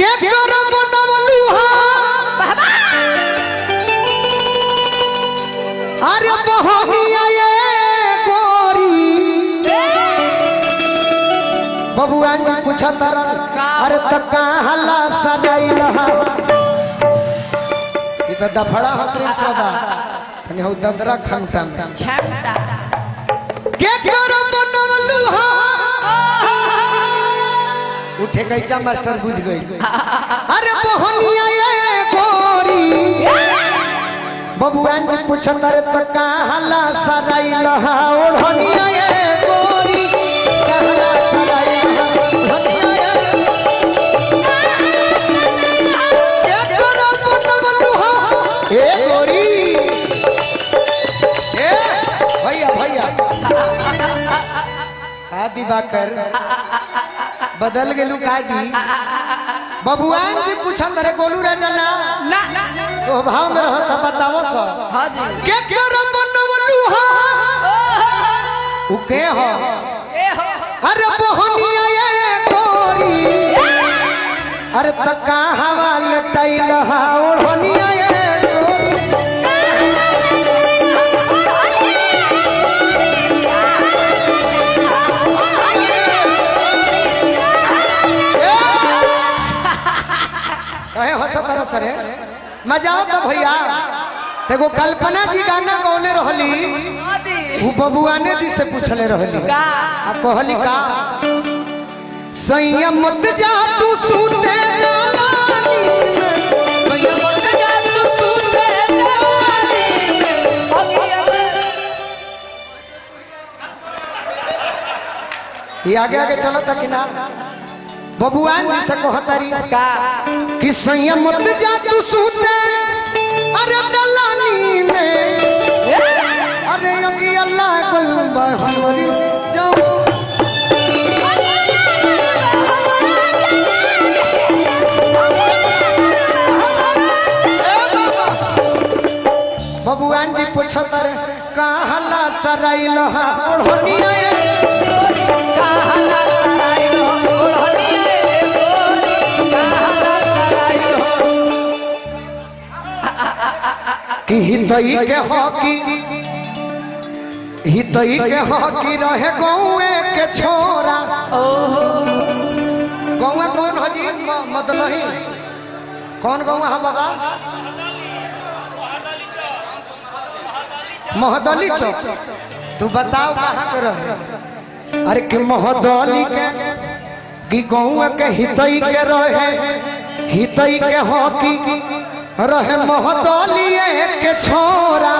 के कर बनवलू हा अरे बहनिया ये गोरी बबुआन जी पूछत अरे त कहाला सजाइल हा ई त दफड़ा हो प्रिंस बाबा तनी हो ददरा खंटा में छमटा के कर बनवलू हा उठे कैचा मास्टर बुझ गई अरे बहनिया ये गोरी बबुआन जी पूछत अरे त कहाला सजाइल हा ओढ़निया ये गोरी कहाला सजाइल हा ओढ़निया ये के कर बनवलू हा ए गोरी ए भैया भैया का दिवाकर बदल गेलू काजी बबुआन जी पूछत अरे गोलू राजा ना ना तो भाव में रहो सब बताओ सो हाँ जी के कर बनवलू हा उ के हो ए हो अरे बहनिया ये गोरी अरे त कहावा लटाइल हा ओढ़निया ये गोरी कहे हंसत रह सरे मजा आवत भैया देखो कल्पना जी गाना कौने रहली हाँ जी उ बबुआने जी से पूछले रहली का आ कहली का सैया मत जा तू सूते दलानी में। सैया मत जा तू सूते दलानी में। ये आगे आगे चलो था कि ना बबुआन जी से कहतारी का कि सैया मत जा तू सूते अरे दलानी में अरे अंगी अल्लाह गुल हमरी जाओ ए बाबा। बबुआन जी पूछत रे कहला सराइल हा ओढ़निया ये कहाला सराइल हो ओढ़निया ए गोरी कहाला सराइल हो कि हितई के हॉकी हितई के हॉकी रहे गौए के छोरा ओहो गौआ कौन हो जी मतलब ही कौन गौआ है बाबा महदली चौक तू बताओ कहाँ के रहे अरे के महदली के कि गौआ के हितई के रहे हितई के हॉकी रहे महदली के छोरा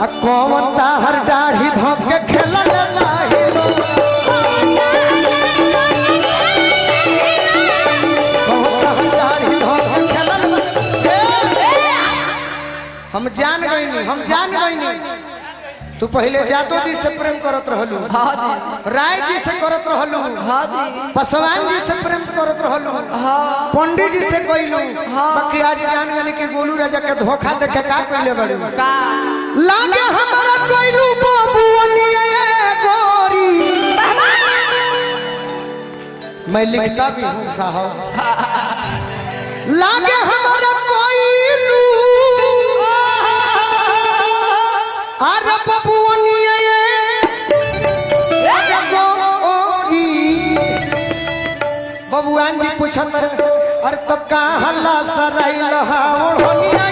आ कौन ताहर दाढ़ी धोके खेलल लाही कौन ताहर दाढ़ी धोके खेलल ए! हम जान गईनी हम जान गईनी तू पहले जादव जी से प्रेम करत रहलू हाँ जी राय जी से करत रहलू हाँ जी पासवान जी से प्रेम करत रहलू हाँ पंडित जी से कइलू बाकी आज जान गनी कि गोलू राजा के धोखा दे के का कइले बड़ू का लागे हमारा कइलू बाबूनिया गोरी मैं लिखता भी हूँ साहब लागे हमारा कइलू अरे बाबूनिया गोरी बबुआन जी पूछत रहे अरे तब का हल्ला सराइल हा ओढ़निया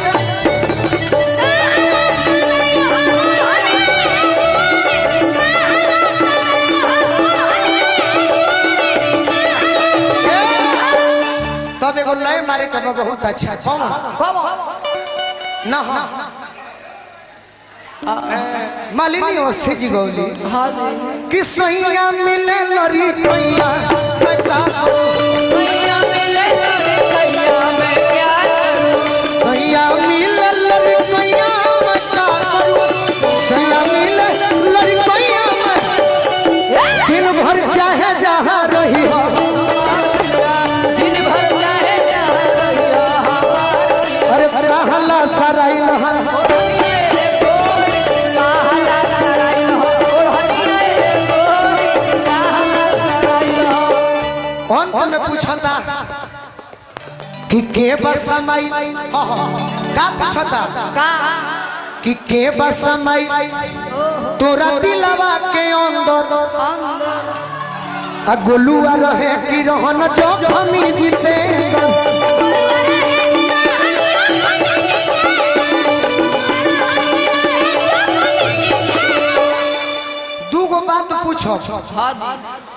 तब एगो लय मारे के बा बहुत अच्छा कौन कम ना हाँ मालिनी अवस्थी जी गौली हाँ जी कि सैया मिले लरी पैया मैं का करूं? सैया मिले सैया मैं क्या करूं सैया मिले लरी पैया मैं का करूं? सैया मिले लरी पैया मैं दिन भर चाहे जहाँ रही हो दिन भर चाहे जहाँ रही हो अरे कहला सराइल हा काहला सराइल हो ओढ़निया ए गोरी काहला सराइल हो अंत में पूछ कि के बसमई, हाँ हाँ, का पूछता का कि के बसमई तोरा दिलवा के अंदर अंदर आ गोलुआ रहे कि रहन जोखमी जितेंद्र। दूगो बात पूछो। हाँ जी।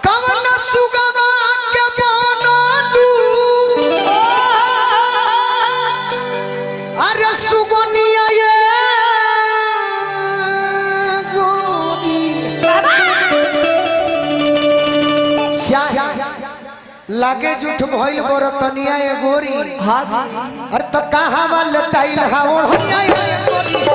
कवन सुगवा के बनलू, अरे सुगनिया ये गोरी। लागे झूठ भइल बरतनिया ये गोरी। हाँ जी। अरे तो कहाँ वाल टाइल हा ओढ़निया ये गोरी।